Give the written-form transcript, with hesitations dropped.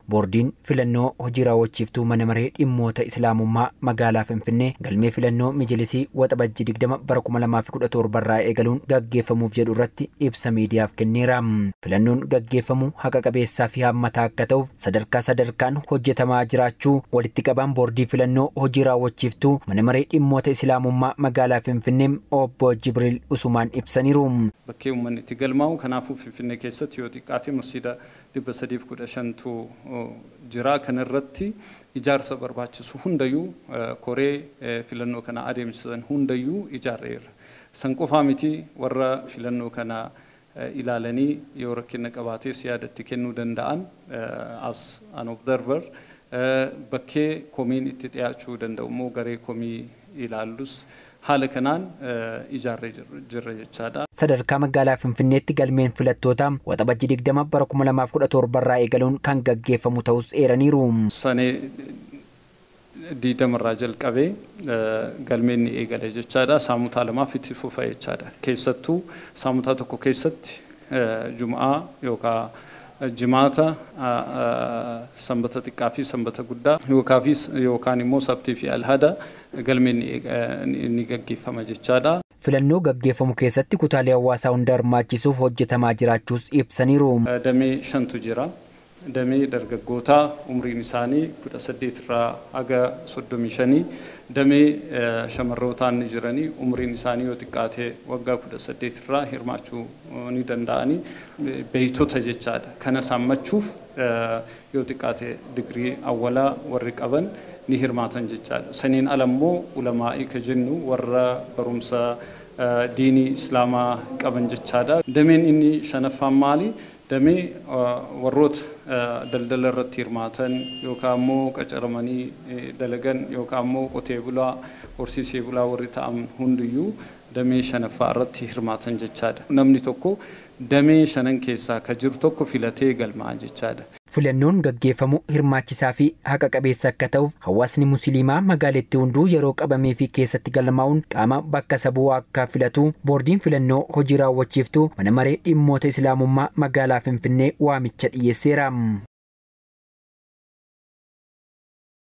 Boordiin filannoo hojii raawwachiiftuu mana maree dhimmoota Islaamummaa magaalaa Finfinnee galmee filannoo Mijilisii Waxabajjii 20 bara 2017 irraa eegaluun gaggeeffamuuf jedhu irratti ibsa miidiyaaf kenneera. Filannoon gaggeeffamu haqa qabeessaa fi hammataa akka ta'uuf sadarkaa sadarkaan hojjetamaa jiraachuu walitti qabaan boordii filannoo hojii raawwachiiftuu mana maree dhimmoota Islaamummaa magaalaa Finfinnee obbo Jibriil Usumaan ibsaniiru. Bakkee uummanni itti galmaa'u kanaafuu Finfinnee keessatti yoo xiqqaate masjiida 315tu jira. Kanarratti ijaarsa barbaachisu hundayyuu koree filannoo kana adeemsisan hundayyuu ijaarreerra. San qofaa miti, warra filannoo kana ilaalanii yoo rakkina qabaates yaadatti kennuu danda'an as an observer, bakkee komiin itti dhiyaachuu danda'u immoo garee komii ilaallus haala kanaan ijaarree jirra jechaadha. Sadarkaa magaalaa Finfinneetti galmeen filattoota Waxabajjii 20 bara 2017 irraa eegaluun kan gaggeeffamu ta'us eeraniiru. Sanee 20 irraa jalqabee galmeen ni eegale jechaadha. Saamutaa lamaaf itti fufa jechaadha. Keessattuu saamutaa tokko keessatti Jum'aa yookaan Jimaata, Sanbata xiqqaa fi Sanbata guddaa yookaan immoo Sabtii fi Alhada galmeen ni gaggeeffama jechaadha. Filannoo gaggeeffamu keessatti kutaalee hawaasaa hunda hirmaachisuuf hojjetamaa jiraachuus ibsaniiru. Damee shantu jira. Damee dargaggootaa umriin isaanii 18 irraa haga 35, damee shamarrootaan ni jiranii, umriin isaanii yoo xiqqaate waggaa 18 irraa hirmaachuu ni danda'anii, beeytota jechaadha. Kana saammachuuf yoo xiqqaate digirii awwalaa warri qaban ni hirmaatan jechaadha. Saniin ala immoo ulamaa'ii ka jennu warra barumsa diinii Islaamaa qaban jechaadha. Dameen inni shanaffaan maali? Damee warroota daldala irratti hirmaatan yookaan immoo qacaramanii dalagan yookaan immoo qotee bulaa, horsiisee bulaa warri ta'an hundiyyuu damee shanaffaa irratti hirmaatan jechaadha. Namni tokko damee shanan keessaa ka jiru tokko filatee galmaa'a jechaadha. Filannoon gaggeeffamu hirmaachisaa fi haqa qabeessa akka ta'uuf hawaasni Musliimaa magaalittii hunduu yeroo qabamee fi keessatti galmaa'uun qaama bakka sabuu akka filatu boordiin filannoo hojii raawwachiiftuu mana maree dhimmoota Islaamummaa magaalaa Finfinnee waamicha dhiyeesseera.